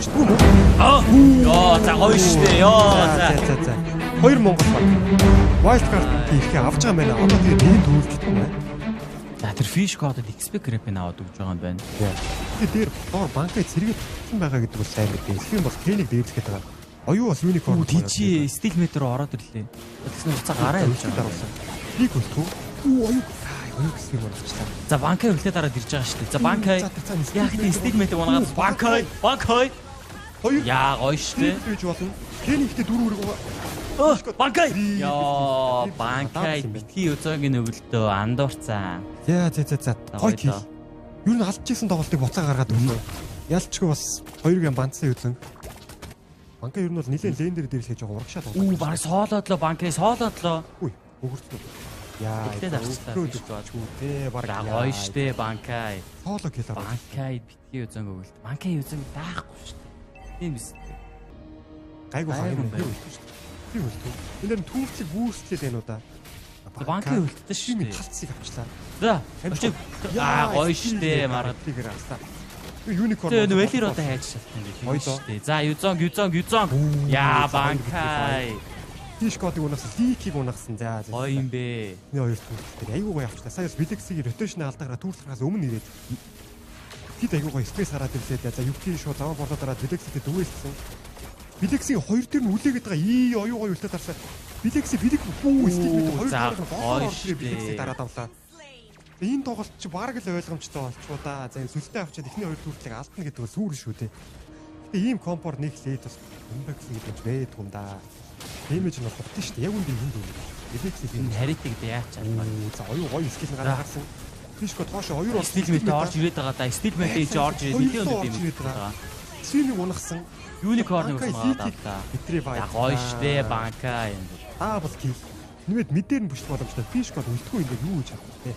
шүү дээ. Аа. Йоо, за гоё шүү дээ. Йоо, за. За за. Хоёр Монгол баг. Wild card ирэхээ авч байгаа юм байна. Одоо тэгээ биеийн төвлөж юм байна. За тэр fish code XP grip-ийг аваад өгч байгаа юм байна. Тэгээ дээр доор банкай цэргээд татсан байгаа гэдэг бол сайн мэдээ. Эсвэл бол Кенийг дээрлэх гээд байгаа. Оюу бас unicorn. Тийч steel meter руу ороод ирлээ. Тэгсэн буцаа гараа явж байгаа. Даруулсан. Нэг үлдэх үү? Үү оюу. Оюу гэсэн юм болчихлаа. За банкай үлдээ дараад ирж байгаа шүү дээ. За банкай. Яг тийм steel meter унгаад банкай. Банкай. Хоёр. Яа гоё шүү дээ. Гэж болно. Кений ихтэй дөрөв үрэг байгаа. Банкай. Йоо, банкай битгий үзөөгийн өвөлдөө андуурцсан. За за за за. Гоё kill. Ер нь алдчихсан тоглолтыг буцаа гаргаад өглөө. Ялчгүй бас хоёр гэн бандсан үзэн. Банкай ер нь бол нэлээд лейн дээр дээрлэхэж байгаа урагшаа тоглоо. Үү, баг соолоодлоо банкай соолоодлоо. Үгүй, өгөртлөө. Яа, үлдээ үү те баг. Гоё штэ банкай. Сооло kill ороо. Банкай битгий үзэн өгөлт. Банкай үзэн даахгүй штэ. Тийм биз дээ. Гайгүй хаяа юм байна шүү дээ. Тийм үлдээ. Энэ дэр түүвчлэг бүүстлээ байна уу да. Банкай үлдсэн шүү дээ. Талцыг авчлаа. За. Аа гоё штэ маргад. Тийгэр авлаа. Unicorn. Тэгээ нөө Велир одоо хайж шалтан байх шүү дээ. За Юзонг Юзонг Юзонг. Яа банкай. Фиш кодыг унагсан, ликийг унагсан. За за. Гоё юм бэ. Энэ хоёр түүртэл дээр айгүй гоё авчлаа. Сая бас Билексигийн ротейшн алдаагаараа түүртэл гарахаас өмнө ирээд хэд айгүй гоё спейс гараад ирлээ. За Юки шууд заван болоо дараад Билекситэй дүүэлсэн. Билексийн хоёр дээр нь үлээгээд байгаа. Ий оюу гоё үлдээ дарсан. Билекси Билек бүү стил мэт хоёр дээр нь болоо орж Билекси дараад авлаа. Энэ тоглолт чи бараг л ойлгомжтой болчихоо да. За энэ сүлдээ авчиад эхний хоёр түүртлийг алдна гэдэг бол сүүр шүү дээ. Гэтэ ийм компор нэг лейт бас comeback гэдэг юм байдаг юм да. Дэмэж нь бол хутсан шүү дээ. Яг үндэ юм дүү. Билекси энэ харитыг яаж чадмаар. За оюу гоё скил нь гараад гарсан. Фишко тоошо оюур стил мэт орж ирээд байгаа да. Стил мэт ийж орж ирээд нэлээд өндөр дэмэж байгаа. Свимиг унахсан. Юникорн унаад авлаа. Битрээ бай. Гоё штэ банка юм. Аа бол кил. Нэмээд мэдээр нь бүших боломжтой. Фишко үлдэхгүй юм юу гэж харах вэ?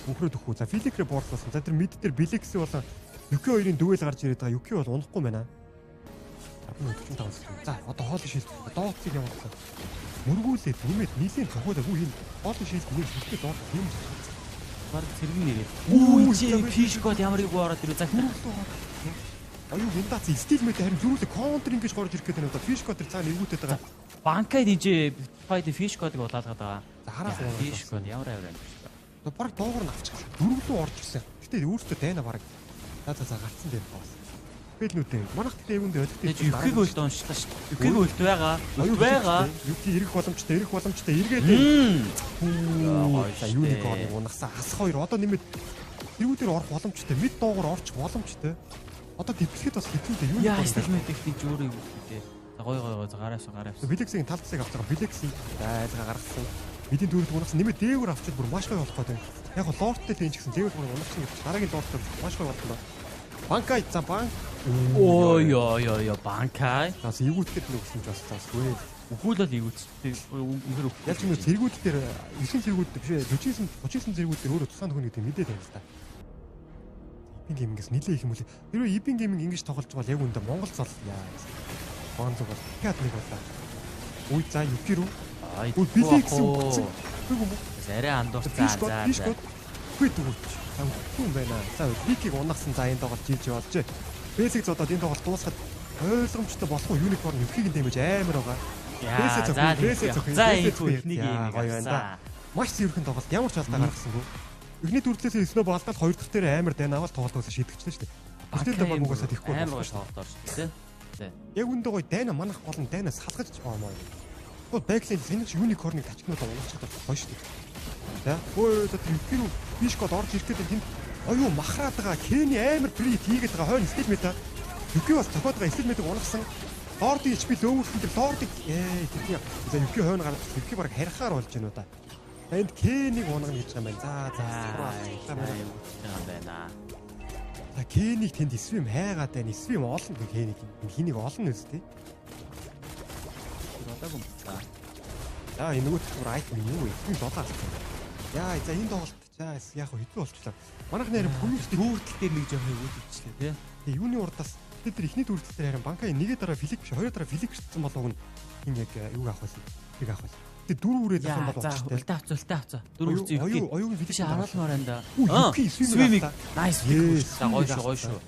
Мөнхрөөд өгөх үү. За Филикрэ буурлуулсан. За тэр мид дээр Билекси болон Юки хоёрын дүүэл гарч ирээд байгаа. Юки бол унахгүй байна. 45 секунд. За одоо хоолой шилт. Дооцыг явуулсан. Мөргүүлээд нэмээд нийлэн цохиулаагүй энэ хоолой шилт нэг шилтээ доор юм. Баг цэргэн нэрээ. Үу чи фишкод ямар их ороод ирв. За Оюу виндац стил мэт харин зүрхлээ контр ингэж горж ирэх гэдэг нь одоо фишкод тэр цаана эвгүүтэд байгаа. Банкай тийж файт фишкодыг улаалгаад байгаа. За хараас фишкод ямар амар юм бэ? Бараг доогоор нь авчих. Дөрвөлөө орж ирсэн. Гэтэ өөртөө дайна бараг. За за за гарцсан дээр бас. Бэлнүүдээ. Манайх гэтэ эвэнд ойлгохтой. Юхийг үлд уншлаа шүү дээ. Юхийг үлд байгаа. Үлд байгаа. Юхи ирэх боломжтой, ирэх боломжтой. Эргээд. За юникорн унахсан. Асах хоёр одоо нэмээд тэргүүдээр орох боломжтой. Мид доогоор орчих боломжтой. Одоо дэвлэхэд бас хэцүү дээ. Юуны яа стилмэт их тийж өөрөө юу гэдэг. За гоё гоё гоё гараасаа гараасаа. Билексийн тал цэсийг авч байгаа. Билекси айлга гаргасан. Мэдийн дөрөвд унахсан. Нэмээд дээгүүр авчид бүр маш гоё болох гэдэг. Яг го лордтой тэн ч гэсэн дээгүүр бүр унахсан гэж дараагийн лордтой маш гоё болох юм. Банкай за банк. Ой ёо ёо ёо банкай. Бас эвгүүтгэд нүгсэн ч бас заасгүй. Үхүүл бол эвгүүцтэй. Үнэхээр үх. Ялч юм цэргүүд дээр 9 цэргүүд биш ээ 49 39 цэргүүд дээр өөрөө тусаан төхнө гэдэг мэдээд байна л та. Ибин геймингээс нилээ их юм үлээ. Хэрвээ Ибин гейминг ингэж тоглож байгаа бол яг үндэ Монгол цол яа. Бонзог бол дахиад нэг болоо. Үгүй за Юки рүү. Үгүй Билекс үгцэн. Үгүй юм уу? Арай андуурцаа. За за. Үгүй дүүрч. За үгүй юм байна. За Ликийг унахсан за энэ тоглолт жиж болжээ. Бэсик зодоод энэ тоглолт дуусахад ойлгомжтой болох уу Юникорн Юкигийн дэмэж амар байгаа. Бэсик зөх. Бэсик зөх. За энэ нэг юм гоё байна да. Маш цэвэрхэн тоглолт ямар ч алдаа гаргасангүй. Эхний дүртлээсээ Snow алдаад хоёр дахь дээр амар дайн аваад тоглолт уусаа шийдэгчлээ шүү дээ. Тэр дээр баг угаасаа тийхгүй амар гоё тоглолт орж тий. Яг үндэ гоё дайна манах гол нь дайна салгаж оомоо. Тэгвэл бэклин сэнэж юникорныг тачкнуудаа унахчихад гоё шүү дээ. За өө за тэр Юки рүү Фишкод орж ирэх гэдэг тэнд оюу махраад байгаа Кени амар прит хийгээд байгаа хойно стил мета. Юки бас зохиод байгаа стил метыг унахсан. Лордын HP лөөвөрсөн тэр лордыг тэр за Юки хойно гараад Юки баг харихаар болж байна уу да. Энд Кенийг унагна гэж байгаа юм байна. За за юм байна. За Кенийг тэнд свим хайгаад байна. Свим олно Кенийг. Хэнийг олно үстэй. Болоогүй юм ба. За энэ нөгөө бүр айтем юу вэ? Свим долоо авчихсан. Яа за энэ тоглолт за яг хэцүү болчихлоо. Манайх нэр пүнүс дүүртэл дээр нэг жоох өвдөлчлээ тий. Тэгээ юуны урдаас тэд тэр эхний дүүртэл дээр харин банкай нэгээ дараа филик биш хоёр дараа филик шатсан болоог нь хин яг юуг авах байсан. Тэг авах байсан. Тэг дөрөв үрээд авах юм бол болчихтой. Үлдээ авц үлдээ авц. Дөрөв үрцэн юу? Оюун филик харуулмаар байна да. Юки свимиг. Найс филик. За гоё шүү гоё шүү.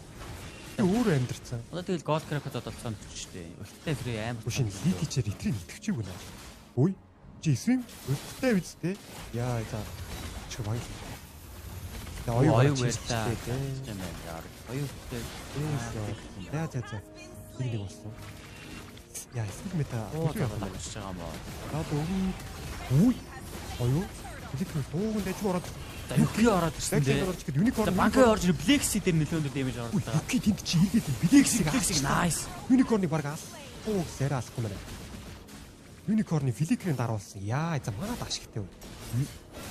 Юки өөрөө амьдрцсан. Одоо тэгэл gold crack зодолцсон шүү дээ. Ульттай фрей амар. Үгүй шинэ лиг хийчээр итрийг итгэвчээгүй наа. Үгүй. Чи свим ульттай үсттэй. Яа за. Чи баяр. За оюу баярлаа. Юм байна. Оюу ульттай. За за за. Нэг нэг болсон. Яа, свим мета авч байгаа юм аа. За үгүй. Оюу. Лиг дууган дайггүй ороод За Юки ороод ирсэн дээ. Unicorn Банкай орж ирээ Black-Sea дээр нэлээд өндөр дэмэж ороод байгаа. Юки тэнд чи эргээд Black-Sea nice. Unicorn-ыг баг алахгүй гэсэн арай алахгүй байна. Unicorn-ы Flicker-ийн даруулсан. Яа, за манад ашигтай үү.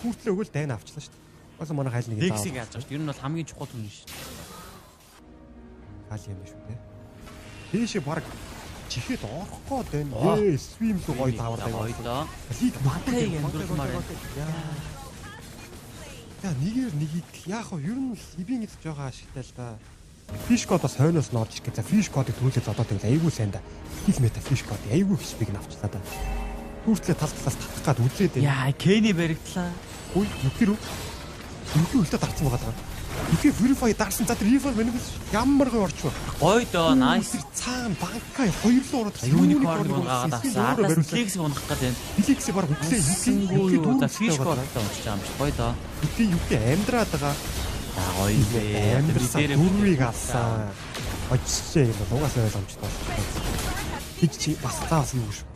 Хүртлээ өгөөл дайна авчлаа шүү дээ. Угаасаа манай хайл нэг Black-Sea-г алж байгаа шүү дээ. Ер нь бол хамгийн чухал хүн шүү дээ. Хайл юм шүү дээ. Дээшээ баг чихээд орох гээд байна. Ээ, swim руу гоё таавар даа. Лиг Банкайг амьдруулмаар байна. За нэгээр нэгийг яах вэ? Ер нь ивийн гэж жоохон ашигтай л да. Fish god бас хойноос нь орж ирэх гэж. За fish god-ыг түрүүлээ зодоод байвал айгүй сайн да. Skill meta fish god айгүй хичбиг нь авчлаа да. Хүртлээ тал талаас татах гад үзээд байна. Яа, Кенни баригдлаа. Үгүй, Юки рүү. Юки үлдээ дарцсан байгаа даа. Юки Purify дарсан. За тэр Rival Manifest ямар гоё орчвоо. Гоё доо, nice. Тэр цаана банкай хоёр руу ороод Unicorn унгаад авсан. Ардаас Flex унах гээд байна. Flex баг үглээ Юки за Fish god-тай унчих юм шиг. Гоё доо. Юки Юки амьдраад байгаа. За гоё лээ. Амьдрсан дөрвийг алсан. Очжээ юм бол угаасаа ойлгомжтой болчихсон. Хич чи бас цаас юу шүү.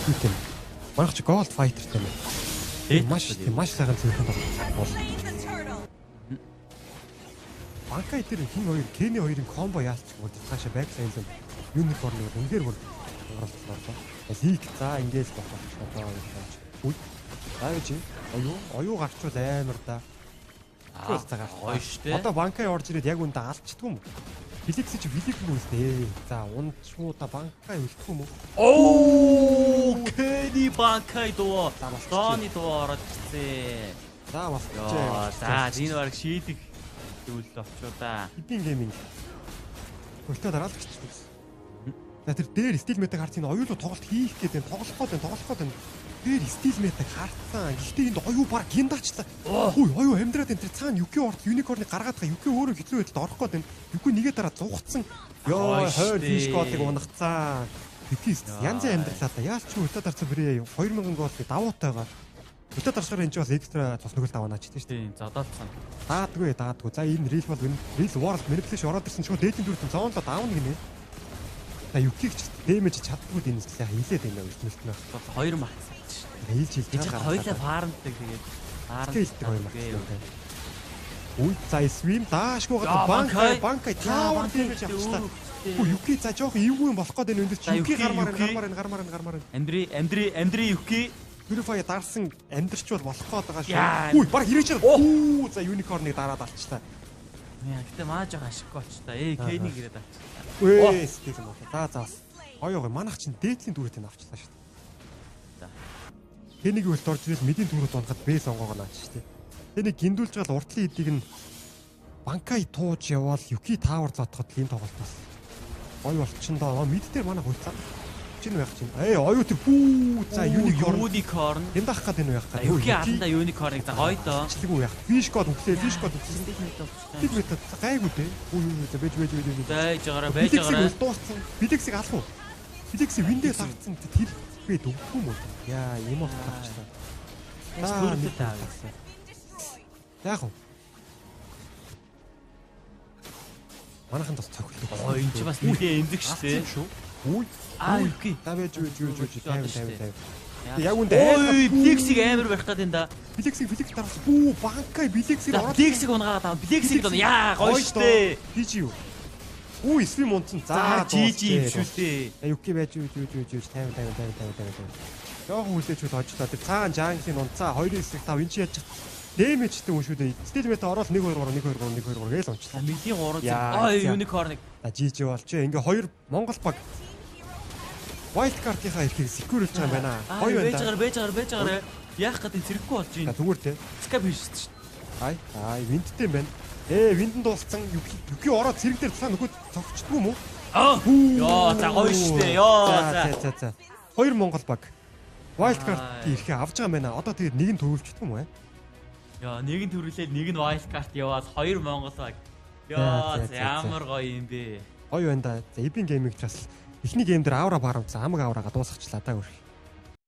Юу тийм. Манайх чи Gold Fighter тийм ээ. Маш тийм маш сайхан зөвхөн бол. Банкай дээр хин хоёр Кени хоёрын комбо яалчих бол цаашаа бэклайн юм Unicorn-ыг үнээр бүр оруулсан болоо. Лиг за ингээл болох одоо юм. Үгүй. За гэж оюу оюу гарчвал амар да. Гоё штэ. Одоо банкай орж ирээд яг үндэ алчдгүй юм. Феликс чи филик юм үстэй. За унчуу та банкай үлдэх юм уу? Оо, Кени банкай дуу. Доны дуу ороод ирсэн. За болчихжээ. За энэ баг шийдэх зүйл болчихоо да. Хэдийн гейминг. Үлдээ дараалал гэсэн. За тэр дээр стил метаг харц энэ оюулуу тоглолт хийх гэдэг юм тоглох гээд байна, тоглох гээд байна. Дээр стил метаг харцсан. Гэхдээ энд оюу баг гиндаачлаа. Хүй, оюу амьдраад энэ тэр цаана Юки орт Unicorn-ыг гаргаад байгаа. Юки өөрөө хэцүү байдалд орох гээд байна. Юки нэгээ дараа зугацсан. Йоо, хойр фиш голыг унагцсан. Юки янзын амьдралаа да. Яалч үлдээ дарцсан бүрээ 2000 голыг давуутайгаа. Үлдээ дарсгаар энэ ч бас экстра цус нүгэл даваанач тийм шүү дээ. Тийм, зодоолцсон. Даадгүй, даадгүй. За энэ real бол real world manipulation ороод ирсэн чинь дээдийн дүртэн зоонлоо давна гинэ. За Юкиг ч дэмэж чаддгүй энэ зүйл хилээд байна ертөнцийн байх. Хоёр марцсан шүү дээ. Хилж хилж байгаа. Хоёлаа фармдаг тэгээд фармдаг хоёр марцсан. Үгүй за свим даашгүй байгаа банкай банкай таавар дэмэж авчлаа. Үгүй Юки за жоох эвгүй юм болох гээд байна өндөр чи Юки гармаар гармаар гармаар гармаар. Андри Андри Андри Юки Purify дарсан амьдрчвал болох гээд байгаа шүү. Үгүй баг хэрэг чи. Үу за Unicorn-ыг дараад алчлаа. Яа гэтээ маа жоох ашиггүй болчихлоо. Ээ Кенийг ирээд авчихлаа. Ээ сэтгэл юм болоо. За за бас. Гоё гоё манайх чинь дээдлийн дүүрэтийг авчлаа шүү дээ. За. Кенийг үлд орж ирэл мэдийн дүүрүүд унахад Б сонгоогоо наач шүү дээ. Тэнийг гиндүүлж гал уртлын эдийг нь банкай тууж яваал Юки таавар зодоход л энэ тоглолт бас гоё болчихно доо. Мид дээр манайх үлцээ. Чин байх чинь. Ээ оюу тэр бүү за Unicorn. Unicorn. Энд ах гад энэ байх гад. Юки аланда Unicorn-ыг за гоё доо. Члэгүү яах. Fish god өглөө, fish god өглөө. Биг мэт гайгүй дээ. Үу юу за бэж бэж бэж бэж. Байж байгаараа байж байгаараа. Дууссан. Билексийг алах уу? Билексийг виндээ дарцсан тэр бэ дөгдөг юм уу? Яа, юм авчихлаа. За таавсан. Яг уу. Манайхан бас цохилдог. Оо энэ чи бас нэлээ эмзэг шүү дээ. Шүү. Үгүй. Аа Юки. За байж байж байж 50 50 50. Яг үндэ ой Блексиг амар барих гээд энэ да. Блексиг Феликс дарсан. Бүү банкай Блексиг ороод. Блексиг унгаагаад аа. Блексиг доо. Яа гоё штэ. PG юу? Үу свим унтсан. За GG юм шүү дээ. Юки байж байж байж байж 50 50 50 50 50. Жохон хүлээчүүл хожлоо. Тэр цаан жанглын унцаа 2-9 5 энэ чи яаж дэмэжтэй юм шүү дээ. Стил мета ороод 1 2 3 1 2 3 1 2 3 гээл унчлаа. Мэдийн 3 ой Unicorn-ыг. За GG болчихё. Ингээ хоёр Монгол баг Wild card-ийнхаа эрхийг secure-лж байгаа юм байна. Гоё байна. Байж байгаа, байж байгаа, байж байгаа. Яах гэдэг зэрэггүй болж байна. Зүгээр те. Скап хийжсэн шүү дээ. Ай, ай, виндтэй юм байна. Виндэн дууссан. Юки ороод цэрэг дээр цаа нөхөд цогчдгүй юм уу? Аа. Йоо, за гоё шүү дээ. Йоо, за. За, за. Хоёр Монгол баг Wild card-ийн эрхээ авч байгаа юм байна. Одоо тэгээд нэг нь төрүүлчихдэг юм уу? Йоо, нэг нь төрүүлээд нэг нь wild card яваад хоёр Монгол баг. Йоо, ямар гоё юм бэ. Гоё байна да. За Ebin Gaming ч бас эхний game дээр aura барамцсан, амаг aura гаа дуусгачлаа да хөрх.